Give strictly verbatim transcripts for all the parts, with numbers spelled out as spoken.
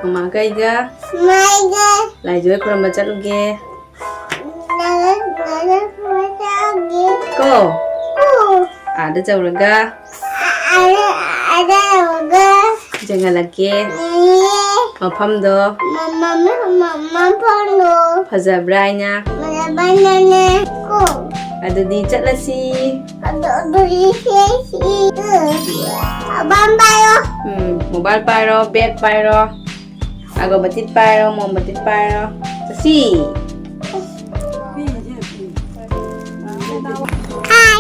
ꯃꯃꯥꯒ ꯑꯩꯒ ꯃꯥꯏꯒ ꯂꯥꯏꯖꯣꯏ ꯈꯨꯔꯨꯝꯕ ꯆꯠꯂꯨꯒꯦ꯫ ꯂꯥꯏꯖꯣꯏ ꯈꯨꯔꯨꯝꯕ ꯆꯠꯂꯨꯒꯦ꯫ ꯀꯣ? ꯎꯝ꯫ ꯑꯥꯗ ꯆꯧꯔꯒ ꯑꯥꯗ, ꯑꯥꯗ ꯆꯧꯔꯒ ꯌꯦꯡꯍꯜꯂꯛꯀꯦ꯫ ꯌꯦꯡꯉꯦ꯫ ꯃꯐꯝꯗꯣ꯫ ꯃ-, ꯃ-, ꯃ-, ꯃ-, ꯃꯐꯝꯗꯣ꯫ ꯐꯖꯕ꯭ꯔꯥ ꯍꯥꯏꯅ꯫ ꯐꯖꯕ꯭ꯔꯥ ꯍꯥꯏꯅꯅꯦ꯫ ꯀꯣ? ꯑꯗꯨꯗꯤ ꯆꯠꯂꯁꯤ꯫ ꯑꯗꯨ, ꯑꯗꯨꯗꯤ ꯆꯠꯂꯁꯤ꯫ ꯎꯝ꯫ ꯃꯣꯕꯥꯏꯜ ꯄꯥꯏꯔꯣ꯫ ꯎꯝ, ꯃꯣꯕꯥꯏꯜ ꯄꯥꯏꯔꯣ, ꯕꯦꯒ ꯄꯥꯏꯔꯣ꯫ ꯑꯒꯔꯕꯇꯤ ꯄꯥꯏꯔꯣ, ꯃꯣꯝꯕꯇꯤ ꯄꯥꯏꯔꯣ꯫ ꯆꯠꯁꯤ꯫ ꯍꯥꯏ꯫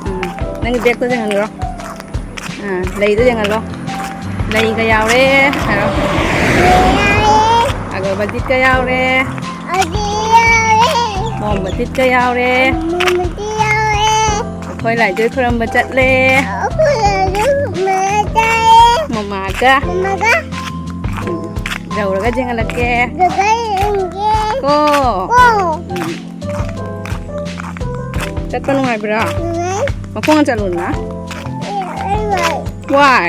ꯎꯝ, ꯅꯪꯒꯤ ꯕꯦꯒꯇꯣ ꯌꯦꯡꯍꯜꯂꯨꯔꯣ꯫ ꯑꯥ, ꯂꯩꯗꯣ ꯌꯦꯡꯍꯜꯂꯣ꯫ ꯂꯩꯒ ꯌꯥꯎꯔꯦ ꯍꯥꯏꯔꯣ꯫ ꯌꯥꯎꯔꯦ꯫ ꯑꯒꯔꯕꯇꯤꯀ ꯌꯥꯎꯔꯦ꯫ ꯑꯗꯨ ꯌꯥꯎꯔꯦ꯫ ꯃꯣꯝꯕꯇꯤꯀ ꯌꯥꯎꯔꯦ꯫ ꯃꯣꯝꯕꯇꯤ ꯌꯥꯎꯔꯦ꯫ ꯑꯩꯈꯣꯏ ꯂꯥꯏꯖꯣꯏ ꯈꯨꯔꯝꯕ ꯆꯠꯂꯦ꯫ ꯑꯩꯈꯣꯏ ꯂꯥꯏꯖꯣꯏ ꯈꯨꯔꯝꯕ ꯆꯠꯂꯦ꯫ ꯃꯃꯥꯒ꯫ ꯃꯃꯥꯒ꯫ ꯎꯝ꯫ ꯌꯧꯔꯒ ꯌꯦꯡꯍꯜꯂꯛꯀꯦ꯫ ꯌꯧꯔꯒ ꯌꯦꯡꯒꯦ꯫ ꯀꯣ꯫ ꯀꯣ꯫ ꯎꯝ꯫ ꯆꯠꯄ ꯅꯨꯡꯉꯥꯏꯕ꯭ꯔꯥ? ꯅꯨꯡꯉꯥꯏ꯫ ꯃꯈꯣꯡꯅ ꯆꯠꯂꯨꯗꯅ꯫ ꯑꯩ, ꯑꯩ ꯋꯥꯏ꯫ ꯋꯥꯏ?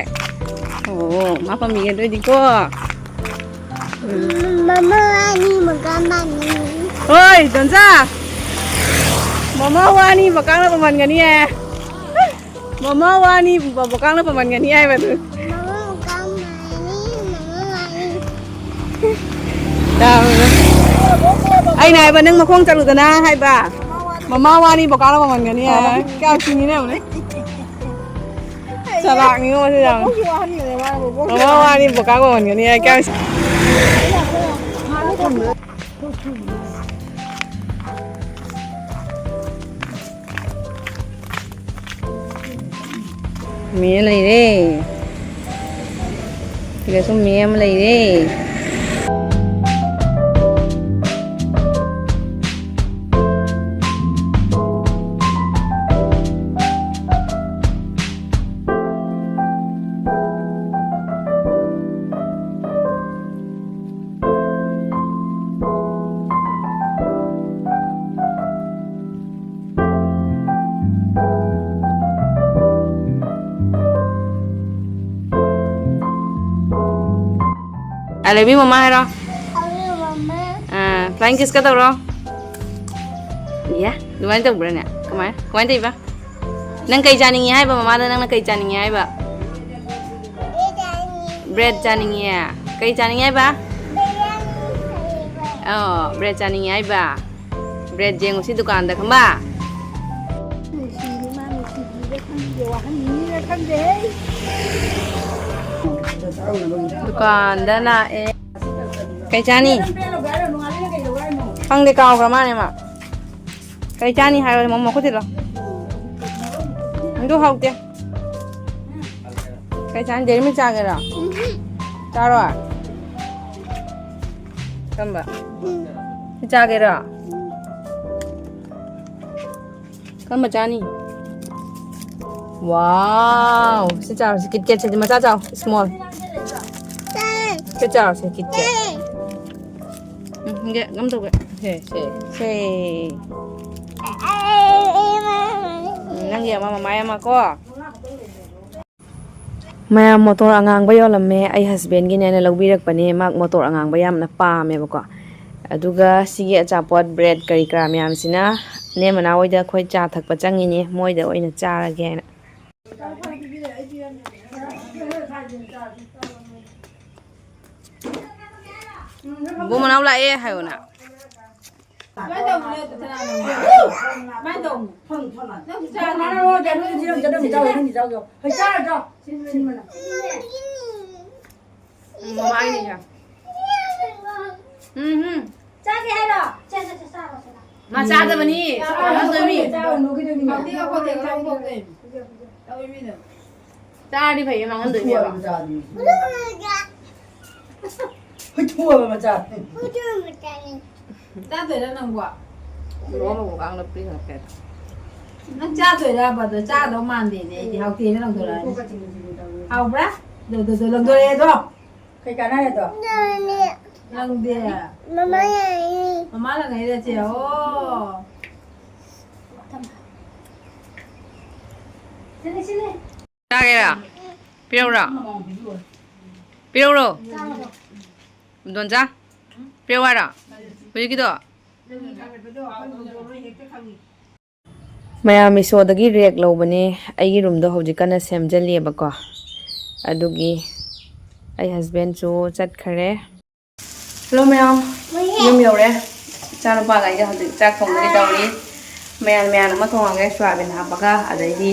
ꯑꯣ, ꯃꯥ ꯄꯥꯝꯕꯤꯒꯦ ꯑꯗꯨ ꯑꯣꯏꯗꯤꯀꯣ꯫ ꯎꯝ꯫ ꯎꯝ, ꯃꯃꯥ ꯋꯥꯅꯤ, ꯃꯀꯥ ꯃꯥꯅꯤ꯫ ꯍꯣꯏ, ꯗꯣꯟꯖꯥ꯫ ꯃꯃꯥ ꯋꯥꯅꯤ, ꯃꯀꯥꯡꯅ ꯄꯝꯍꯟꯒꯅꯤ ꯍꯥꯏ꯫ ꯃꯃꯥ ꯋꯥꯅꯤ, ꯕ-, ꯃꯀꯥꯡꯅ ꯄꯝꯍꯟꯒꯅꯤ ꯍꯥꯏꯕꯗꯨ꯫ ꯃꯃꯥ ꯃꯀꯥ ꯃꯥꯅꯤ, ꯃꯃꯥ ꯋꯥꯅꯤ꯫ ꯇꯥꯕ꯭ꯔꯥ? ꯑꯩꯅ ꯍꯥꯏꯕ, ꯅꯪ ꯃꯈꯣꯡ ꯆꯠꯂꯨꯗꯅ ꯍꯥꯏꯕ꯫ ꯃꯃꯥ ꯋꯥꯅꯤ, ꯕꯣꯀꯥꯅ ꯃꯃꯟꯒꯅꯤ ꯍꯥꯏ꯫ ꯀꯌꯥꯝ ꯁꯤꯡꯉꯤꯅꯣ ꯌꯦꯡꯉꯨꯅꯦ꯫ ꯆꯂꯥꯛꯅꯤꯉꯣ ꯃꯁꯤ ꯌꯥꯝ꯫ ꯃꯃꯥ ꯋꯥꯅꯤ, ꯕꯣꯀꯥ ꯃꯃꯟꯒꯅꯤ ꯍꯥꯏ꯫ ꯀꯌꯥꯝ ꯁꯤ-, ꯃꯦ ꯂꯩꯔꯦ꯫ ꯁꯤꯗꯁꯨ ꯃꯦ ꯑꯃ ꯂꯩꯔꯦ꯫ I love you, ꯃꯃꯥ ꯍꯥꯏꯔꯣ꯫ ꯑꯥ, flying kiss ꯀ ꯇꯧꯔꯣ꯫ ꯏꯌꯥ, ꯑꯗꯨꯃꯥꯏꯅ ꯇꯧꯕ꯭ꯔꯥꯅꯦ? ꯀꯃꯥꯏ-, ꯀꯃꯥꯏꯅ ꯇꯧꯔꯤꯕ? ꯅꯪ ꯀꯩ ꯆꯥꯅꯤꯡꯉꯤ ꯍꯥꯏꯕ ꯃꯃꯥꯗ? ꯅꯪꯅ ꯀꯩ ꯆꯥꯅꯤꯡꯉꯤ ꯍꯥꯏꯕ? Bread ꯆꯥꯅꯤꯡꯉꯤ꯫ ꯀꯩ ꯆꯥꯅꯤꯡꯉꯤ ꯍꯥꯏꯕ? ꯑꯣ, bread ꯆꯥꯅꯤꯡꯉꯤ ꯍꯥꯏꯕ? Bread ꯌꯦꯡꯉꯨꯁꯤ ꯗꯨꯀꯥꯟꯗ, ꯈꯪꯕ? ꯅꯨꯡꯁꯤꯔꯤ ꯃꯥ, ꯅꯨꯡꯁꯤꯕꯤꯔ ꯈꯪꯗꯦ, ꯋꯥꯍꯟꯅꯤꯡꯉꯤꯔ ꯈꯪꯗꯦ꯫ ꯗꯨꯀꯥꯟꯗ ꯂꯥꯛꯑꯦ꯫ ꯀꯩ ꯆꯥꯅꯤ? ꯈꯪꯗꯦ, ꯀꯥꯎꯈ꯭ꯔ ꯃꯥꯅꯦ ꯃꯥ꯫ ꯀꯩ ꯆꯥꯅꯤ ꯍꯥꯏꯔꯣ, ꯃꯣꯃꯣ ꯈꯨꯠ ꯊꯤꯜꯂꯣ꯫ ꯑꯗꯨ ꯍꯥꯎꯇꯦ꯫ ꯀꯩ ꯆꯥꯅꯤ? Dairy Milk ꯆꯥꯒꯦꯔꯣ? ꯆꯥꯔꯣꯏ? ꯀꯔꯝꯕ? ꯁꯤ ꯆꯥꯒꯦꯔꯣ? ꯀꯔꯝꯕ ꯆꯥꯅꯤ? Wow! ꯁꯤ ꯆꯥꯔꯣ, ꯁꯤ KitKat ꯁꯦ ꯃꯆꯥ ꯆꯥꯎ, small꯫ ꯁꯤ ꯆꯥꯔꯣ, ꯁꯤ KitKat꯫ ꯎꯝ, ꯁꯤꯒꯦ, ꯒꯝ ꯇꯧꯒꯦ꯫ ꯁꯦ, ꯁꯦ, ꯁꯦ꯫ ꯎꯝ, ꯅꯪꯒꯤ ꯑꯃ, ꯃꯃꯥꯏ ꯑꯃ ꯀꯣ꯫ ꯃꯌꯥꯝ ꯃꯣꯇꯣꯔ ꯑꯉꯥꯡꯕ ꯌꯣꯜꯂꯝꯃꯦ꯫ ꯑꯩ husband ꯒꯤꯅꯦꯅ ꯂꯧꯕꯤꯔꯛꯄꯅꯦ꯫ ꯃꯥ ꯃꯣꯇꯣꯔ ꯑꯉꯥꯡꯕ ꯌꯥꯝꯅ ꯄꯥꯝꯃꯦꯕꯀꯣ꯫ ꯑꯗꯨꯒ ꯁꯤꯒꯤ ꯑꯆꯥꯄꯣꯠ, bread ꯀꯔꯤ ꯀꯔꯥ ꯃꯌꯥꯝꯁꯤꯅ ꯏꯅꯦ ꯃꯅꯥꯎ ꯍꯣꯏꯗ ꯑꯩꯈꯣꯏ ꯆꯥ ꯊꯛꯄ ꯆꯪꯉꯤꯅꯦ꯫ ꯃꯣꯏꯗ ꯑꯣꯏꯅ ꯆꯥꯔꯒꯦꯅ꯫ ꯕꯣ ꯃꯅꯥꯎ ꯂꯥꯛꯑꯦ ꯍꯥꯏꯌꯣꯅ꯫ ꯁꯨꯃꯥꯏꯅ ꯇꯧꯕꯅꯦ, ꯇꯊꯥꯅ ꯅꯪ꯫ ꯁꯨꯃꯥꯏꯅ ꯇꯧꯕꯅꯦ꯫ ꯅꯪ ꯆꯥ ꯃꯥꯅ ꯀꯩꯅꯣ ꯊꯤꯔꯝ ꯆꯠꯂꯝ ꯆꯥꯎ, ꯅꯪꯒꯤ ꯆꯥꯎ, ꯆꯥꯎ꯫ ꯍꯩ, ꯆꯥꯔꯣ, ꯆꯥꯎ꯫ ꯁꯤꯟꯕꯅ꯫ ꯎꯝ, ꯃꯃꯥꯒꯤꯅꯦ, ꯆꯥ꯫ ꯎꯝ, ꯎꯝ꯫ ꯆꯥꯒꯦ ꯍꯥꯏꯔꯣ? ꯆꯥ, ꯆꯥ, ꯆꯥ, ꯆꯥꯔꯣ, ꯆꯥꯔꯣ꯫ ꯃꯥ ꯆꯥꯗꯕꯅꯤ꯫ ꯆꯥꯔꯣ, ꯃꯥꯡꯍꯟꯗꯣꯏꯅꯤ꯫ ꯆꯥꯔꯣ, ꯅꯣꯏꯒꯤꯗꯣꯏꯅꯤ꯫ ꯍꯥꯎꯇꯦ, ꯍꯥꯎꯇꯦ, ꯍꯥꯎꯇꯦ꯫ ꯇꯧꯏ ꯃꯤꯅ꯫ ꯆꯥꯔꯗꯤ ꯐꯩꯌꯦ, ꯃꯥꯡꯍꯟꯗꯣꯏꯅꯦꯕ꯫ ꯍꯨꯏꯊꯨ ꯍꯥꯏꯕ ꯃꯆꯥ꯫ ꯆꯥꯗꯣꯏꯔꯥ ꯅꯪꯕꯣ? ꯂꯣꯏꯔꯕꯕꯨ ꯀꯥꯡꯂꯨꯞ ꯄꯤꯈꯠꯂꯛꯀꯦ꯫ ꯅꯪ ꯆꯥꯗꯣꯏꯔꯕ? ꯑꯗꯣ ꯆꯥꯗꯧ ꯃꯥꯟꯗꯦꯅꯦ ꯑꯩꯗꯤ꯫ ꯍꯥꯎꯇꯦꯅ ꯂꯪꯊꯣꯔꯛꯑꯅꯤ꯫ ꯍꯥꯎꯕ꯭ꯔꯥ? ꯑꯗꯣ, ꯑꯗꯣ, ꯑꯗꯣ, ꯂꯪꯊꯣꯔꯛꯑꯦ ꯑꯗꯣ꯫ ꯀꯩ ꯀꯥꯟꯅꯔꯦ ꯑꯗꯣ? ꯂꯪꯗꯦ꯫ ꯃꯃꯥ ꯌꯥꯏ꯫ ꯃꯃꯥ ꯂꯪꯉꯛꯏꯔ ꯆꯦ? ꯑꯣ꯫ ꯁꯤꯜꯂꯤ, ꯁꯤꯜꯂꯤ꯫ ꯆꯥꯒꯦꯔꯥ? ꯄꯤꯔꯛꯎꯔꯣ? ꯄꯤꯔꯛꯎꯔꯣ? ꯆꯥꯔꯕꯣ? ꯗꯣꯟꯖꯥ, ꯄꯤꯔꯛꯑꯣ ꯍꯥꯏꯔꯣ? ꯍꯧꯖꯤꯛꯀꯤꯗꯣ? ꯃꯌꯥꯝ ꯃꯤꯁꯣꯗꯒꯤ ꯔꯦꯛ ꯂꯧꯕꯅꯦ꯫ ꯑꯩꯒꯤ ꯔꯨꯝꯗꯣ ꯍꯧꯖꯤꯛ ꯀꯟꯅ ꯁꯦꯝꯖꯜꯂꯤꯑꯕꯀꯣ꯫ ꯑꯗꯨꯒꯤ ꯑꯩ ꯍꯁꯕꯦꯟꯁꯨ ꯆꯠꯈꯔꯦ꯫ ꯍꯜꯂꯣ ꯃꯌꯥꯝ, ꯌꯨꯝ ꯌꯧꯔꯦ꯫ ꯏꯆꯥꯅꯨꯄꯥꯒ ꯑꯩꯒ ꯍꯧꯖꯤꯛ ꯆꯥꯛ ꯊꯣꯡꯗꯒꯤ ꯇꯧꯔꯤ꯫ ꯃꯌꯥꯟ ꯃꯌꯥꯟ ꯑꯃ ꯊꯣꯡꯉꯒꯦ, ꯁꯣꯌꯥꯕꯤꯟ ꯍꯥꯞꯄꯒ, ꯑꯗꯩꯗꯤ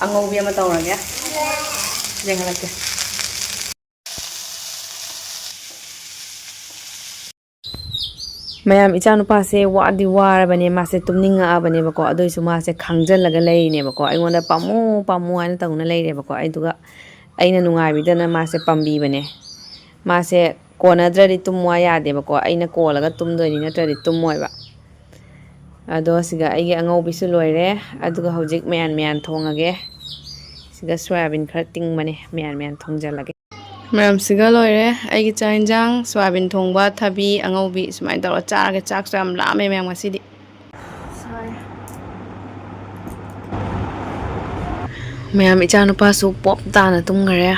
ꯑꯉꯧꯕꯤ ꯑꯃ ꯇꯧꯔꯒꯦ꯫ ꯌꯦꯡꯍꯜꯂꯛꯀꯦ꯫ ꯃꯌꯥꯝ, ꯏꯆꯥꯅꯨꯄꯥꯁꯦ ꯋꯥꯗꯤ ꯋꯥꯔꯕꯅꯦ, ꯃꯥꯁꯦ ꯇꯨꯝꯅꯤꯡꯉꯛꯑꯕꯅꯦꯕꯀꯣ꯫ ꯑꯗꯨꯏꯁꯨ ꯃꯥꯁꯦ ꯈꯥꯡꯖꯜꯂꯒ ꯂꯩꯔꯤꯅꯦꯕꯀꯣ꯫ ꯑꯩꯉꯣꯟꯗ "ꯄꯥꯝꯃꯨ, ꯄꯥꯝꯃꯨ" ꯍꯥꯏꯅ ꯇꯧꯅ ꯂꯩꯔꯦꯕꯀꯣ꯫ ꯑꯗꯨꯒ ꯑꯩꯅ ꯅꯨꯡꯉꯥꯏꯕꯤꯗꯅ ꯃꯥꯁꯦ ꯄꯥꯝꯕꯤꯕꯅꯦ꯫ ꯃꯥꯁꯦ ꯀꯣꯟꯅꯗ꯭ꯔꯗꯤ ꯇꯨꯝꯃꯣ ꯌꯥꯗꯦꯕꯀꯣ꯫ ꯑꯩꯅ ꯀꯣꯜꯂꯒ ꯇꯨꯝꯗꯣꯏꯅꯤ, ꯅꯠꯇ꯭ꯔꯗꯤ ꯇꯨꯝꯃꯣꯏꯕ꯫ ꯑꯗꯣ ꯁꯤꯒ ꯑꯩꯒꯤ ꯑꯉꯧꯕꯤꯁꯨ ꯂꯣꯏꯔꯦ꯫ ꯑꯗꯨꯒ ꯍꯧꯖꯤꯛ ꯃꯌꯥꯟ ꯃꯌꯥꯟ ꯊꯣꯡꯉꯒꯦ꯫ ꯁꯤꯒ ꯁꯣꯌꯥꯕꯤꯟ ꯈꯔ ꯇꯤꯡꯕꯅꯦ, ꯃꯌꯥꯟ ꯃꯌꯥꯟ ꯊꯣꯡꯖꯜꯂꯒꯦ꯫ ꯃꯌꯥꯝꯁꯤꯒ ꯂꯣꯏꯔꯦ ꯑꯩꯒꯤ ꯆꯥꯛ ꯏꯟꯖꯥꯡ꯫ ꯁꯣꯌꯥꯕꯤꯟ ꯊꯣꯡꯕ, ꯊꯕꯤ, ꯑꯉꯧꯕꯤ, ꯁꯨꯃꯥꯏꯅ ꯇꯧꯔꯒ ꯆꯥꯔꯒꯦ꯫ ꯆꯥꯛꯁꯨ ꯌꯥꯝ ꯂꯥꯝꯃꯦ ꯃꯌꯥꯝ ꯉꯁꯤꯗꯤ꯫ ꯃꯌꯥꯝ, ꯏꯆꯥꯅꯨꯄꯥꯁꯨ ꯄꯣꯞ ꯇꯥꯅ ꯇꯨꯝꯈꯔꯦ꯫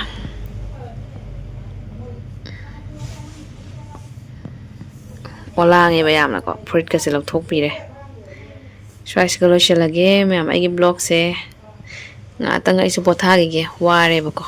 ꯑꯣꯂꯥꯡꯉꯦꯕ ꯌꯥꯝꯅꯀꯣ꯫ ꯐꯨꯔꯤꯠꯀꯁꯦ ꯂꯧꯊꯣꯛꯄꯤꯔꯦ꯫ ꯁ꯭ꯋꯥꯏꯁꯤꯒ ꯂꯣꯏꯁꯤꯜꯂꯒꯦ ꯃꯌꯥꯝ, ꯑꯩꯒꯤ ꯕ꯭ꯂꯣꯒꯁꯦ꯫ ꯉꯥꯛꯇꯪ ꯑꯩꯁꯨ ꯄꯣꯊꯥꯈꯤꯒꯦ, ꯋꯥꯔꯦꯕꯀꯣ꯫